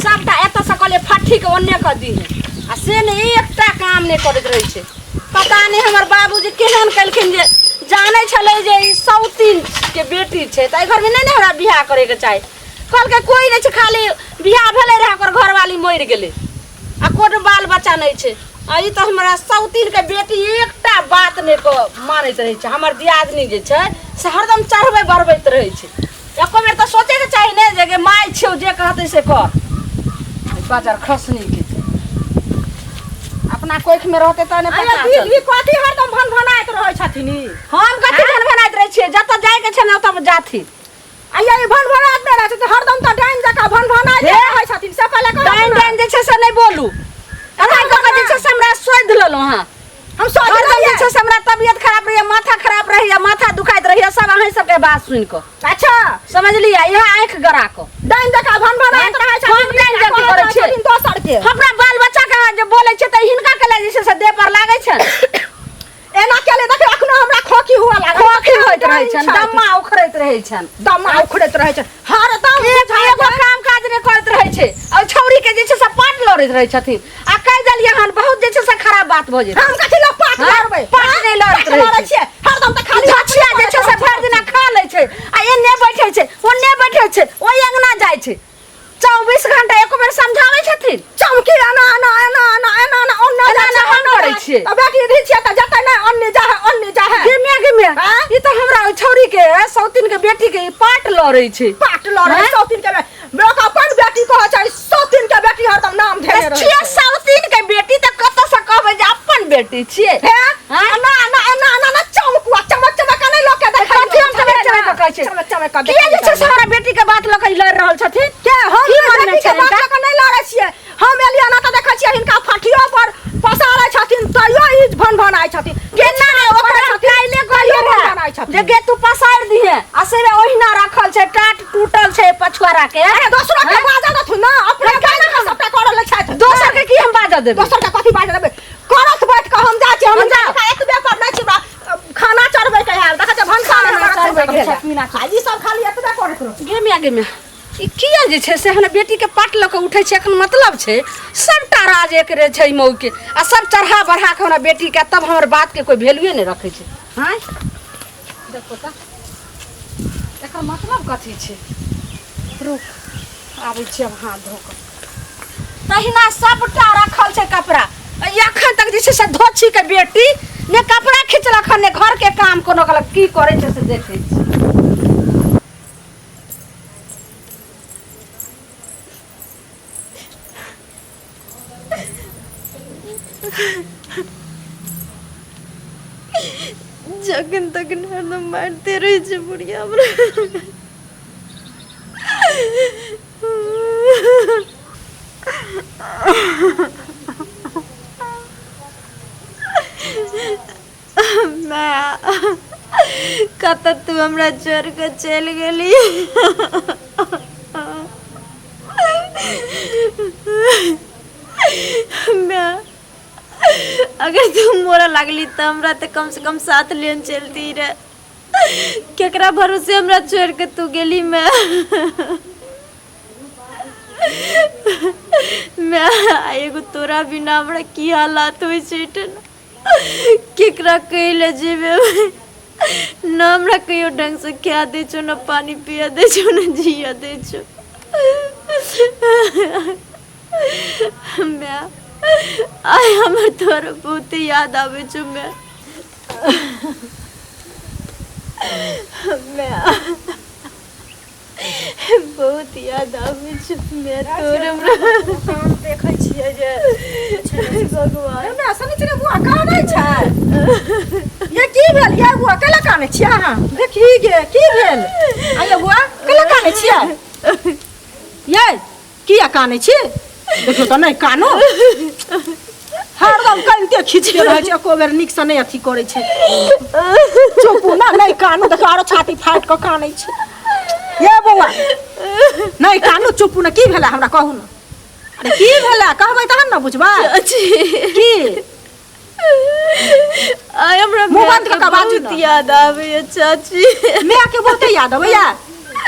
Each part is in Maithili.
सबटा एतऽसँ कहलियै फट्ठीके ओन्ने कऽ दीहे आ से नहि एकटा काम नहि करैत रहै छै। पता नहि हमर बाबूजी केहन केलखिन जे जानै छलै जे ई सौतीनके बेटी छै तऽ एहि घरमे नहि ने हमरा बियाह करैके चाही। कहलकै कोइ नहि छै, खाली बियाह भेलै रहए ओकर घरवाली मरि गेलै आ कोनो बाल बच्चा नहि छै। आ ई तऽ हमरा सौतीनके बेटी एकटा बात नहि मानैत रहै छै। हमर दियादनी जे छै से हरदम चढ़बै बढ़बैत रहै छै। एको बेर तऽ सोचैके चाही ने जे गे माय छियौ, जे कहतै से कर। बाजार खसनीके अपना कोखिमे रहतै तऽ ने पता चलतै। ई कथी हरदम भनभनाइत रहै छथिन ई? हम कथी भनभनाइत रहै छियै? जतऽ जाइके छै ने ओतऽ जाथिन। आइया ई भनभनाइत नहि रहै छथिन हरदम, तऽ डाइन जकाँ भनभनाइत रहै छथिन, से पहिले कहू। डाइन डाइन जे छै से नहि बोलू। एना कऽ कऽ जे छै से हमरा शोधि लेलहुँ अहाँ। हम सोच हरदम जे छै से हमरा तबियत खराब रहैया, माथा खराब रहैया, माथा दुखाइत रहैया, सब अहीं सबके बात सुनि कऽ। अच्छा समझलियै? इएह आँखि गड़ा कऽ डाइन जकाँ भनभनाइत रहै छथिन। हम डाइन जकाँ करै छियै? दोसर के हमरा बाल बच्चा के जे बोलै छै तऽ हिनका के जे छै से देह पर लागै छनि। एना केले देखियौ, अखनो हमरा खोखी हुआ लागल। खोखी होइत रहै छनि, दम्मा उखड़ैत रहै छनि। दम्मा उखड़ैत रहै छनि हरदम। एगो काम काज नहि करैत रहै छै आ छौरी के जे छै से पाट लड़ैत रहै छथिन। आ कहि देलियै हन बहुत जे छै से खराब बात भऽ जेतै। हम कथी लए पाट लड़बै? पाट नहि लड़ैत रहै छियै हरदम, तऽ खाली झछिया जे छै से भरि दिना खा लै छै आ एन्ने बैठै छै, ओन्ने बैठै छै, ओहि अङ्गना जाइ छै 24 घंटा। एको बेर समझाबै छथिन? चमकी एना एना एना एना एना एना ओन्ने एना एना हम करै छियै। तऽ बेटी री छियै तऽ जतै नहि, ओन्ने जा है, ओन्ने जा है। गे गे, ई तऽ हमरा ओहि छौरी के सौतीन के बेटी के ई पाट लड़ै छै। पाट लड़ै सौतीन के बेटा, अपन बेटी कहै छै, सौतीन के बेटी हरदम नाम धेने रहै छियै। सौतीन के बेटी तऽ कतऽ से कहबै जे अपन बेटी छियै? हे, एना एना एना एना ना चमकुआ चमक चमक नहि लोक के देखै। कथी हम चमक चमक के कहै छियै? चमक चमक के किया जे छै से हमरा बेटी के बात लऽ कऽ लड़ि रहल छथिन? के हम की मन में बेटी के छै बात हिनका? लऽ कऽ नहि लड़ै छियै। हम एलियै ना तऽ देखै छियै हिनका फटियो पर पसारै छथिन, तैयो ई भन भनाइ छथिन। केना ने ओकरा हम काल्हि कहलियै भन रहए जे गे तू पसारि दिहे, आ से ओहिना रखल छै, टाट टूटल छै पछुआरा के। अरे दोसरो के बाजऽ देथुन ना, अपने बाजि कऽ सबटा करऽ ले छथि। दोसर के की हम बाजऽ देबै? दोसर के कथी बाजऽ देबै? करत बैठ कऽ हम जाइ छियै। हम हम जाउ। एतबे पर नहि छी, हमरा खाना चढ़बै के है। देखै छियै भनसा खाना चढ़बै के छै, पीना आ ई सब खाली एतबे करैत रहू। गे मिया, गे मिया, ई किया जे छै से हमरा बेटी के पाट लऽ कऽ उठै छै? एखन मतलब छै सबटा राज एकरे छै मऊ के, आ सब चढ़ा बढ़ा कऽ हमरा बेटी के, तब हमर बात के कोई वैल्यूए नहि रखै छै। हाँ देखो तऽ एकर मतलब कथी छै? रुक, आबै छी अब हाथ धो कऽ। तहिना सबटा रखल छै कपड़ा, एखन तक जे छै से धोछी के बेटी ने कपड़ा खिचलक हन ने घर के काम कोनो कलक। की करै छै से देखै छी। जखन तखन हरदम मारिते रहै छै बुढ़िया हमरा। माय, कतऽ तू हमरा छोड़ि कऽ चलि गेली? माय, अगर तू मरऽ लागली तऽ हमरा तऽ कम से कम साथ लेने चलती रे। केकरा भरोसे हमरा छोड़ि कऽ तू गेली माय? माय, एगो तोरा बिना हमरा की हालात होइ छै एहिठाम, केकरा कहै लए जेबै? न हमरा कहियो ढङ्गसँ खाए दै छौ, न पानि पिअ दै छौ, न जियऽ दै छौ। माय, आइ हमर तोहर बहुते याद आबै छौ माय। माय, बहुत याद आबै छै माय तोहर हमरा। हम देखै छियै जे भगवान हमरा सनिचरे बुआ कानै छै। ये की भेल ये बुआ? कैला कानै छियै अहाँ? देखी गे, की भेल? आ ये बुआ, कैला कानै छियै ये? किया कानै छी? देखियौ तऽ, नहि कानू। हरदम कनिते खींचते रहै छै, एको बेर नीकसँ नहि अथी करै छै। चुपू ना, नहि कानू। देखियौ, आरो छाती फाटि कऽ कानै छै। ये बौआ, नहि कानू, चुपू ने। की भेलै हमरा कहू ने। अरे की भेलै, कहबै तहन ने बुझबै। चाची। की? आइ हमरा मुँह बंद मायके कऽ कऽ बाजू बहुत ने। याद आबैया चाची। माय के बहुते याद अबैया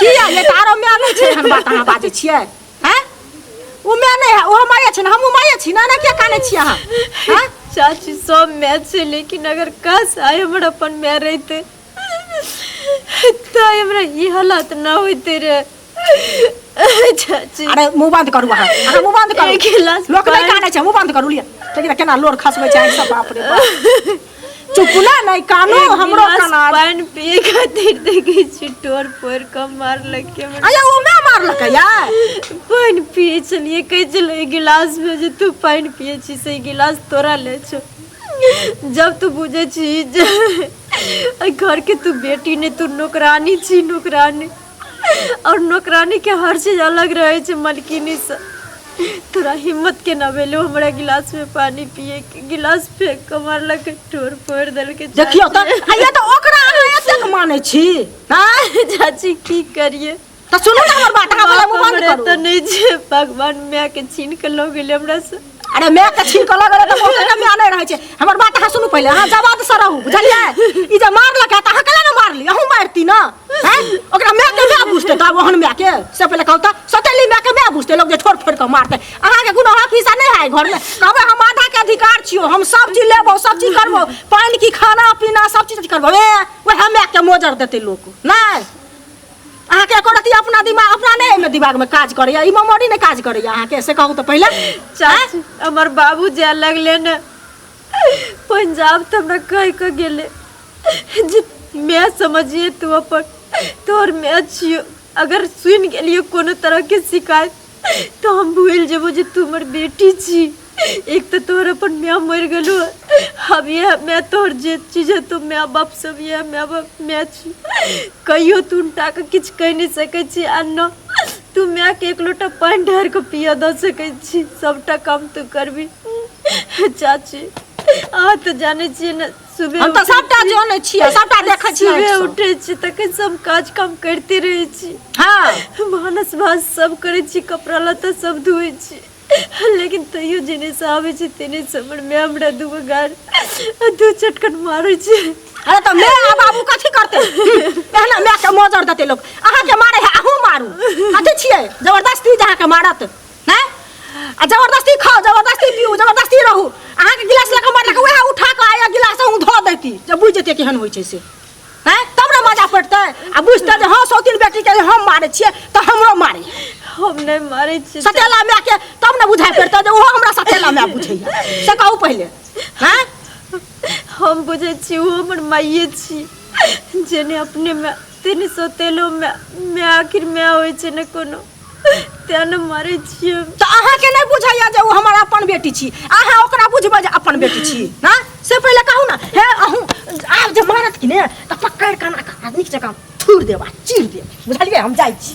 किया ये तऽ आरो माय नहि छै एहन बात अहाँ बाजै छियै हैं ओ माय नहि है ओहो माये छै ने हमहूँ माये छी ना ना किया कानै छियै अहाँ हैं चाची सब माय छै, लेकिन अगर काश आइ हमर अपन माय रहितै तऽ आइ हमरा ई हालात ना होइते रहे चाची। अरे मुँह बंद करू अहाँ, अहाँ मुँह बंद करू। एक गिलास लोक नहि पानि। कानै छै, मुँह बंद करू। लिअ देखी ने केना लोर खसबै छै आँखि सब, बाप रे बाप। चुप ना, नहि कानू। एक हमरो गिलास काना पानि पिए खातिर देखै छी टोर फोड़ कऽ मारलकै हमरा। अया ओ माय मारलकै या? पानि पिए छलियै, कहै छलै एहि गिलासमे जे तू पानि पिए छी से ई गिलास तोरा ले छौ। जब तू बुझै छी जे एहि घरके तू बेटी नहि, तू नौकरानी छी, नौकरानी। और नौकरानी के हर चीज अलग रहे छै मलकिनी से। तोरा हिम्मत केना भेलो हमरा गिलास में पानी पिए के? गिलास फेंक के मारलक, ठोर फोड़ देलकै। देखियौ तऽ आइया तऽ ओकरा अहाँ एतेक मानै छी? आँय चाची, की करिए? तऽ सुनू ने हमर बात, अहाँ बाप मुँह बंद हमरा करू। तऽ नहि छै, भगवान माय के छीन के लऽ गेलै हमरा से। अरे माय के छीन के लऽ गेलै तऽ बहुते के माय नहि रहै छै। हमर बात अहाँ सुनू पहिले, अहाँ जवाब से रहू, बुझलियै? ई जे मारलक तऽ अहाँ केना ने मारली? अहूँ मारती ने। हैं ओकरा माय के माय बुझतै तब ओहन माय के से पहिले कहू तऽ सतेली माय के माय बुझतै लोक जे ठोर फोड़ कऽ मारतै? अहाँके कोनो हक हिस्सा नहि है घरमे। कहबै हम आधा के अधिकार छियौ, हम सब चीज लेबौ, सब चीज करबौ, पानि की खाना पीना सब चीज करबौ। ए वएह माय के मोजर देतै लोक? नहि, अहाँके एको रत्ती अपना दिमाग अपना नहि एहिमे दिमागमे काज करैया, ई मेमोरी नहि काज करैया अहाँके, से कहू तऽ पहिले। चाची, हमर बाबू जाय लगले ने पंजाब तऽ हमरा कहि कऽ गेलै जे मैं समझिए तू अपन तोहर मैं छियो, अगर सुनि गेलियो कोनो तरहके शिकायत तऽ हम भूलि जेबो जे तू हमर बेटी छी। एक तऽ तोहर अपन माय मरि गेलो, अब यह मैं तोहर जे चीज है तो माय बाप सब यह माय बाप माय छी, कहियो तू उनटा के किछु कहि नहि सकै छी आ न तू मायके एक लोटा पानि ढारि कऽ पियऽ दऽ सकै छी, सबटा काम तू करबी। चाची, अहाँ तऽ जानै छियै ने, सुबह हम तऽ उठै सबटा छी, जानै छियै, सबटा देखै छियै सुबह आँखिसँ। उठै छी तखन सब काज काम करिते रहै छी। हँ, भानस भात सब करै छी, कपड़ा लत्ता सब धोइ छी, लेकिन तैयो जेने से आबै छै तेने से हमर माय हमरा दूगो गार आ दू चटकन मारै छै। अरे तऽ माय आ बाबू कथी करतै? एहना माय के मोजर देतै लोक? अहाँके मारै है, अहूँ मारू। कथी छियै जबरदस्ती जे अहाँके मारत? हैं आ जबरदस्ती खाओ, जबरदस्ती पीऊ, जबरदस्ती रहू। अहाँके गिलास लऽ कऽ मारलक, वएह उठा कऽ आया गिलास अहूँ धऽ दैती जे बुझि जेतै केहन होइ छै से। हैं तब ने मजा पड़तै आ बुझतै जे हँ सौतीन बेटीके जे हम मारै छियै तऽ हमरो मारै। हम नहि मारै छियै। सतेला मायके तब ने बुझाइ पड़तै जे ओहो हमरा सतेला माय बुझैया, से कहू पहिले। हैं हम बुझै छी ओ हमर माइए छी, जेने अपने माय तेने सौतेलो माय। माय आखिर माय होइ छै ने कोनो, तें ने मारै छियै। तऽ अहाँके नहि बुझैया जे ओ हमर अपन बेटी छी? अहाँ ओकरा बुझबै जे अपन बेटी छी? हँ से पहिले कहू ने। हे अहूँ आब जे मारत कि ने तऽ पकड़ि कऽ एना कऽ नीक जकाँ थूरि देब आ चीर देब, बुझलियै? हम जाइ छी।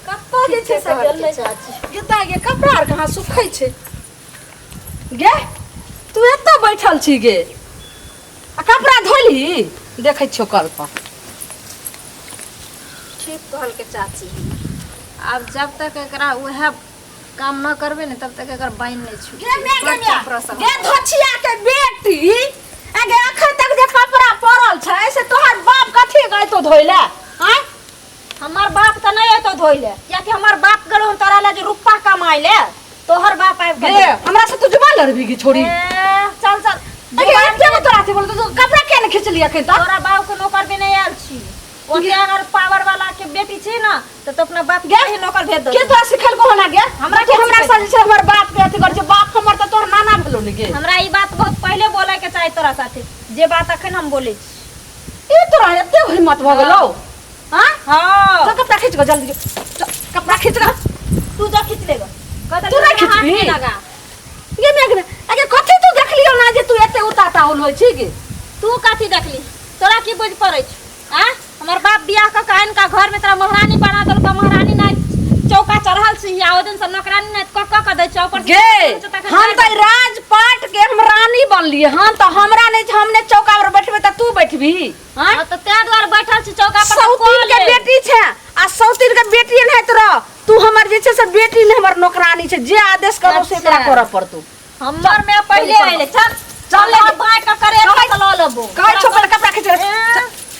कतऽ जे छै से गेलै गीता गे? कपड़ा आर कहाँ सुखै छै गे? तू एतऽ बैठल छी गे आ कपड़ा धोली? देखै छियौ कल पर। ठीक कहलकै चाची, आब जब तक एकरा उएह काम न करबै ने तब तक एकर बाइन नहि छूटतै। गे मैं गे बड़ मैं चपरस गे धोछिया के बेटी, अगे अखन तक जे कपड़ा पड़ल छै से तोहर बाप कथी गैतो धोइले? आँय हमर बाप तऽ नहि एतौ धोइ ले, कियाकि हमर बाप गेलो हन तोरा ले जे रुपा कमाइ ले, तोहर बाप आबि गे के हमरा से तू जुबान लड़बी गे छोड़ी? ए, चल चल। अगे एते ने तोरा से बोल, तू कपड़ा किया ने खींचली अखन तक? तोरा बाप के नौकर भी नहीं आयल छी। ओते अगर पावर वाला के बेटी छी ना तो अपना बाप के ही नौकर भेज दो। के तोरा सिखल को होना गे? हमरा तू के हमरा सिखल? से जे छै हमर बाप के अथी कर छै, बाप हमर तऽ तोहर नाना भेलो ने गे। हमरा ई बात बहुत पहले बोले के चाही तोरा साथे, जे बात अखन हम बोले छी। ई तोरा एते हिम्मत भऽ गेलौ? हाँ हाँ चल कपड़ा खींच गो जल्दी, चल, कपड़ा खींच गो। तू जा खींच लेगा। तू नहीं खींचबी? लगा गे मेघ अगे कथी तू देखलियो ना जे तू एते उताता होल होइ छी गे? तू कथी देखली? तोरा की बुझ पड़ै छौ? आ हमर बाप बियाह कऽ के आनि कऽ घर में तोरा महारानी बना देलकौ, महारानी ना चौका चढ़ल छी आ ओहि दिन से नौकरानी ना कऽ कऽ के दै छौ, ऊपर से गे तखन हम तऽ राजपाट के हम रानी बनलियै हन, तऽ हमरा नहि हम नहि चौका पर बैठबै तऽ तू बैठबी? हाँ तऽ तें दुआरे बैठल छी चौका पर। तऽ सौतीन कऽ के ले। बेटी छै आ सौतीन के बेटी एनाहित रह तू। हमर जे छै से बेटी नहि, हमर नौकरानी छै, जे आदेश करो से तोरा अच्छा। करऽ पड़तौ। हमर में पहिले आइले चल चल ले। बाय का करे कहै- लऽ लेबो कहै छौ पहिले कपड़ा खींचे ले।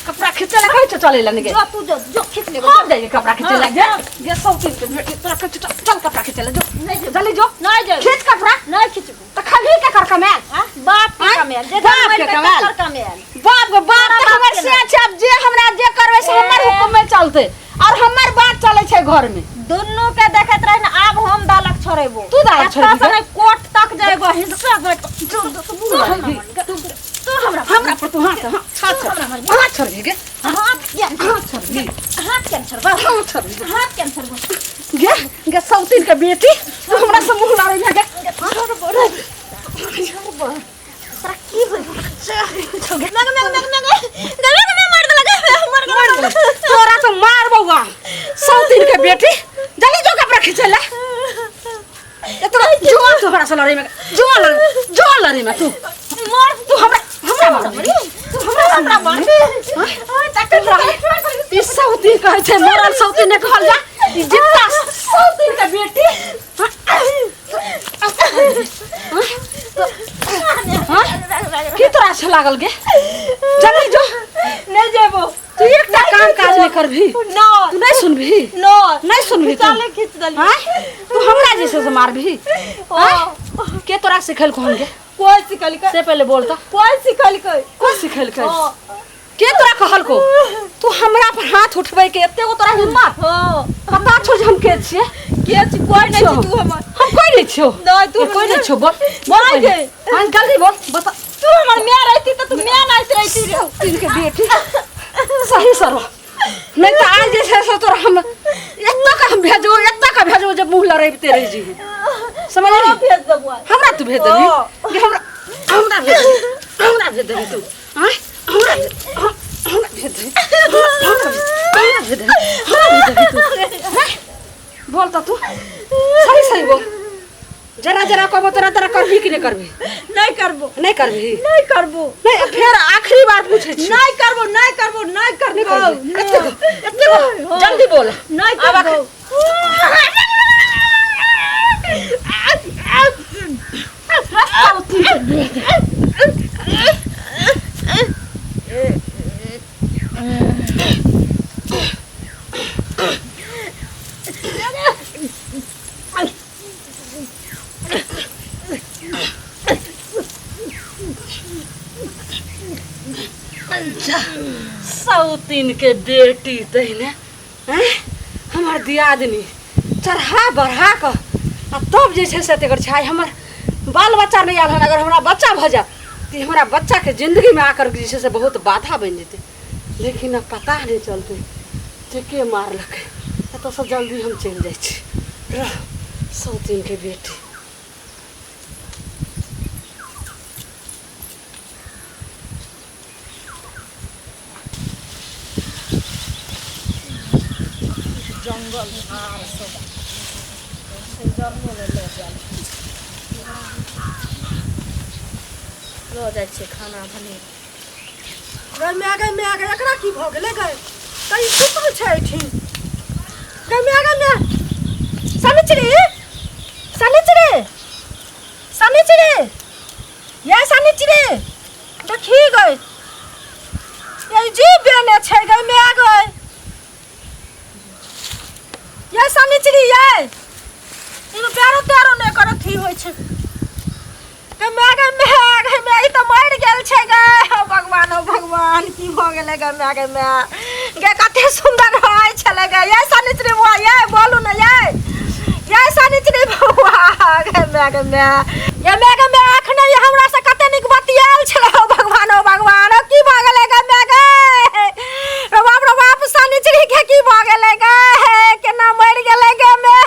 कपड़ा खींचे ले कहै छौ चलै लए गे जो तू जो जो खींच लेबो हम जाइए कपड़ा खींचे लए गे गे सौतीन के बेटी तोरा कहै छौ चल चल कपड़ा खींचे ले जो नहीं जेबो। जल्दी जो नहीं जेबो। खींच कपड़ा नहीं खींचबो तऽ खबही के कर कमायल हाँ? बाप के आँय? कमायल जे बाप घर के मरि कमायल। गेल तकर कमायल बाप गे बाप तोरा तऽ बाप हमर के से छै आब जे हमरा जे करबै से हमर हुकुम में चलतै और हमर बात चलै छै घर में दुनू के देखैत रही ना आब हम दालक छोड़ेबो तू दालक छोड़ेबी एतऽ से नहि कोर्ट तक जेबो हिस्सा दे तू तू तू हमरा हमरा पर तू हाथ हाथ छोड़ हाथ छोड़बी गे हाथ के हाथ छोड़बी हाथ के छोड़बो हाथ छोड़बी हाथ के छोड़बो गे गे सौतीन के बेटी तू हमरा से मुंह लड़ै गे छोड़बो रे छोड़बो तोरा की होई छोड़ मग मग मग मग गले में मार देलक मर गेल तोरा तो मार बौआ सौतीन के बेटी जल्दी जो कपड़ा खींचे ले ए तोरा जुआ तू हमरा से लड़ै में जुआ लड़ै जुआ लड़ै में तू मार तू हमरा हमरा मारबी तू हमरा हमरा मारबी ई सौतीन कहै छै मरल सौतीन नहि कहल जा ई जित्ता सौतीन के बेटी हाँ? की तोरा अच्छा लागल गे जल्दी जो नहीं जेबो तू एकटा काम काज नहि करबही नो तू नहीं सुनबही नो नहीं सुनबही तू चले खींच दली आँय? तू हमरा जैसे से मारबही आँय? के तोरा सिखेलको हन गे कोई सिखलकै से पहले बोल तो कोई सिखलकै कोन सिखेलकै के तोरा कहलको तू हमरा पर हाथ उठबै के एते गो तोरा हिम्मत हाँ पता छौ जे हम के छियै के छी कोई नहीं छी तू हमर हम कोई नहीं छियौ नहीं, तू ये कोई नहीं छियौ बोल बोल नहीं पहिले। गे। हाँ जल्दी बोल बता तू हमर माय रहती तो तू माय नहीं रहती रे तीन के बेटी सही सरो नहीं तो आज जे छै से तोरा हम एतऽ का हम भेजबो एतऽ का भेजबो जब मुँह लड़ैबते रहि जी समझ तोरा भेज देबो आइ। हमरा तू भेज देबही हाँ। कि हमरा हमरा भेज देबही हमरा भेज देबही तू आँय हमरा भेज हमरा भेज देबही हमरा हमरा भेज देबही हमरा भेज देबही तू आँय? बोल तऽ तू सही सही बोल जरा जरा कहबो तोरा तोरा करबही कि नहि करबही नहीं करबो नहि करबही नहीं करबो नहीं फेर आखिरी बार पूछै छी नहीं करबो नहीं करबो नहीं नहि करबो करबही एते गो एते गो जल्दी बोल नहीं आब करबो सौतीन के बेटी तहिने हैं हमर दियादनी चढ़ा बढ़ा कऽ आ तब जे छै से एतेक छै आइ हमर बाल बच्चा नहि आयल हन अगर हमरा बच्चा भऽ जायत तऽ ई हमरा बच्चाके जिन्दगीमे आकर जे छै से बहुत बाधा बनि जेतै लेकिन अब पता नहि चलतै जे के मारलकै एतऽसँ जल्दी हम चलि जाइ छी रह सौतीनके बेटी जंगल झाड़ सब जरनो लऽ जायल लऽ जाइ छियै खाना बनेबै गै माय गै माय गै एकरा की भऽ गेलै गै कहीं सुतल छै एहिठिन गै माय गै माय सनिचरी सनिचरी सनिचरी ये सनिचरी देखी गै ये जीव बेने छै गै माय गै ये सनिचरी ये एहिमे पैरो तैरो नहि कर अथी होइ छै गे माय गे माय गे माय ई तऽ मरि गेल छै गे हो भगवान हो भगवान की भऽ गेलै गे माय गे माय गे कते सुन्दर होइ छलै गे ये सनिचरी बुआ ये बोलू ने ये ये सनिचरी बौआ गे माय गे माय ये माय गे माय अखने ई हमरा से कते नीक बतियाल छलै हो भगवान हो भगवान हो की भऽ गेलै गे माय गे रे बाप रे बाप सनिचरी के की भऽ गेलै गे केना मरि गेलै गे माय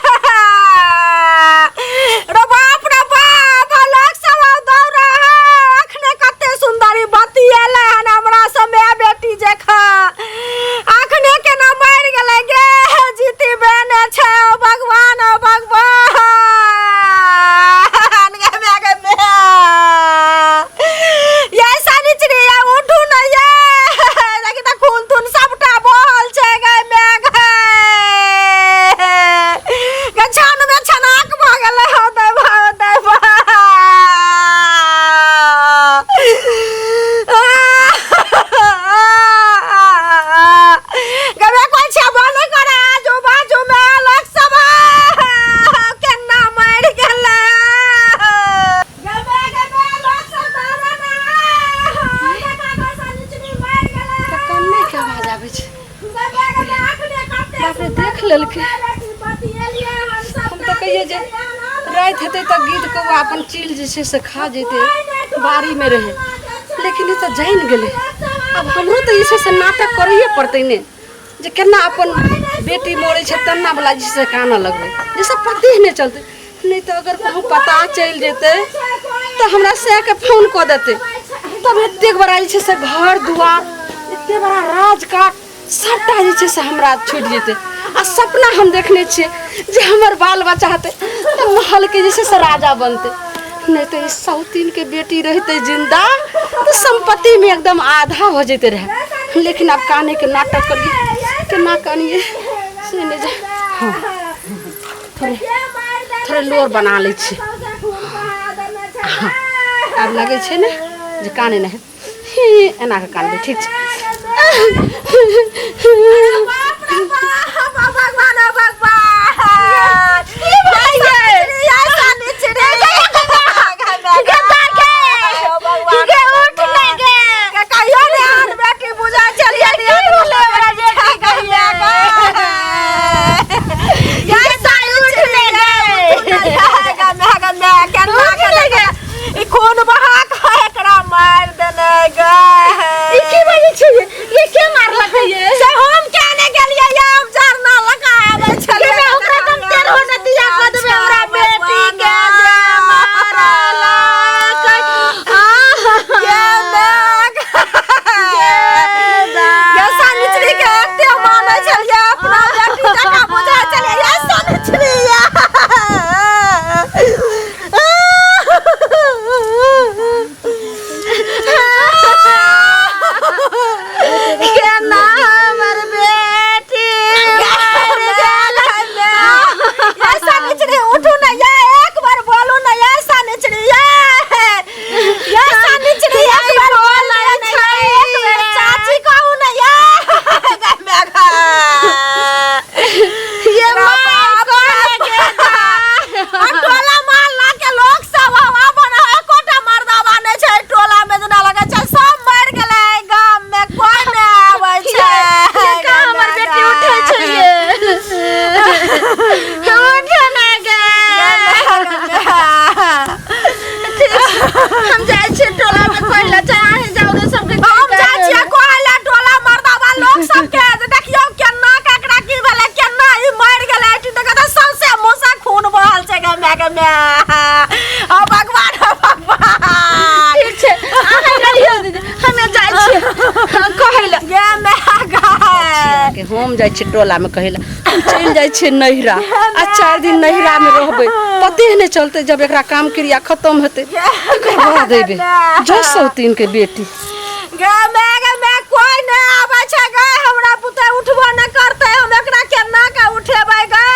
रे बाप रे बाप लोक सब आब दौड़ा है अखने कते सुंदरी बतिएले हन हमरा से माय बेटी जेखा अखने केना मरि गेलै गे जीती बेने छै ओ भगवान ओ भगवान गे माय गे माय ये सनिचरी ये उठू न ये लेलकै। हम तऽ कहियै जे राति हेतै तऽ गिद्ध कौआ अपन चील जे छै से खा जेतै, बाड़ीमे रहै, लेकिन ई तऽ जानि गेलै। आब हमरो तऽ जे छै से नाटक करैए पड़तै ने, जे केना अपन बेटी मरै छै तेना वला जे छै से कानऽ लगबै, जाहिसँ पते नहि चलतै। नहि तऽ अगर कहूँ पता चलि जेतै तऽ हमरा सएहके फोन कऽ देतै, तब एतेक बड़ा जे छै से घर दुआर, एतेक बड़ा राजकाट सबटा जे छै से हमरा छुटि जेतै। आ सपना हम देखने छियै जे हमर बाल बच्चा हेतै तऽ महलके जे छै से राजा बनतै। नहि तऽ ई सौतीनके बेटी रहितै जिन्दा तऽ सम्पत्तिमे एकदम आधा भऽ जैते रहए। लेकिन आब कानैके नाटक करियै, केना कानियै से नहि जा। हँ, थोड़े थोड़े लोर बना लै छियै। हँ, आब लगै छै ने जे कानै नहि, ही एना कऽ कानबै, ठीक छै। खून बहा के एकरा मारि देने गे। ई की बाजै छै ये? ये के मारलक ये? से हम केने गेलियै ये, हम झरना लगा आबै छलियै। ये ओकरा हम तेरहो ने दिया कऽ देबै हमरा बेटी के जे मारलक। ये देख। ये सनिचरी के एते मानै छलियै, अपना बेटी जकाँ बुझै छलियै। ये सनिचरी ये। केना हमर बेटी मरि गेल? ये सनिचरी उठू ने ये, एक बार बोलू ने ये सनिचरी ये। ये सनिचरी एक बार बोल ने ये, एक बेर चाची कहू ने ये। ये माय कोने के आ टोला मोहल्ला के लोग सब हवा बना, एकोटा मर्दाबा नहि छै टोला में, जेना लगै छै सब मरि गेलै, गाम में कोई नहि आबै छै। ये कहाँ हमर बेटी उठै छै ये? उठे ना गे। हम जाइ छियै टोला में कहै लए, चाहे अहीं जाउ गे सबके। हम जाइ छियै कहै लए टोला मर्दाबा लोग सबके जे देखियौ केना केकरा की भेलै, केना ई मरि गेलै। एठी देखै तऽ सौंसे मुँह से खून बहल छै गे my गे my. ओ भगवान, ओ भगवान। ठीक छै, अहाँ रहियौ दीदी, हमे जाइ छियै कहै लए। गे my गे। के हम जाइ छियै टोलामे कहै लए, हम चलि जाइ छियै नैहरा आ 4 दिन नैहरामे रहबै, पते नहि चलतै। जब एकरा काम क्रिया खतम हेतै तकर बाद अयबै। जो सौतीन के बेटी। गे my गे my, कोई नहि आबै छै गे, हमरा पुते उठबो नहि करतै, हम एकरा केना के उठेबै गे?